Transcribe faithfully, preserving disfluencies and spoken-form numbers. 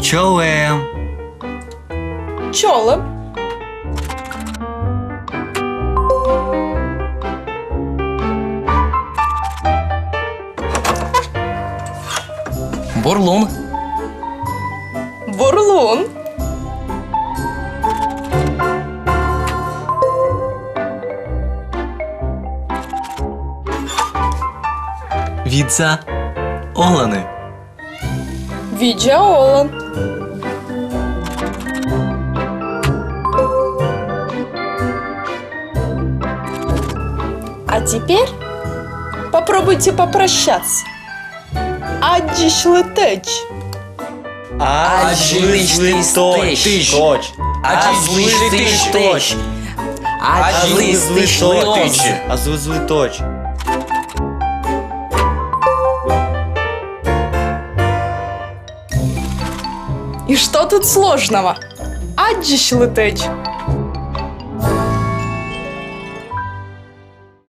Чолӧм. Чолӧм. Бур лун. Бур лун. Видза оланныд. Видза олан. А теперь попробуйте попрощаться. Аддзысьлытӧдз. Аддзысьлытӧдз. Аддзысьлытӧдз. Аддзысьлытӧдз. Аддзысьлытӧдз. И что тут сложного? Аддзысьлытӧдз.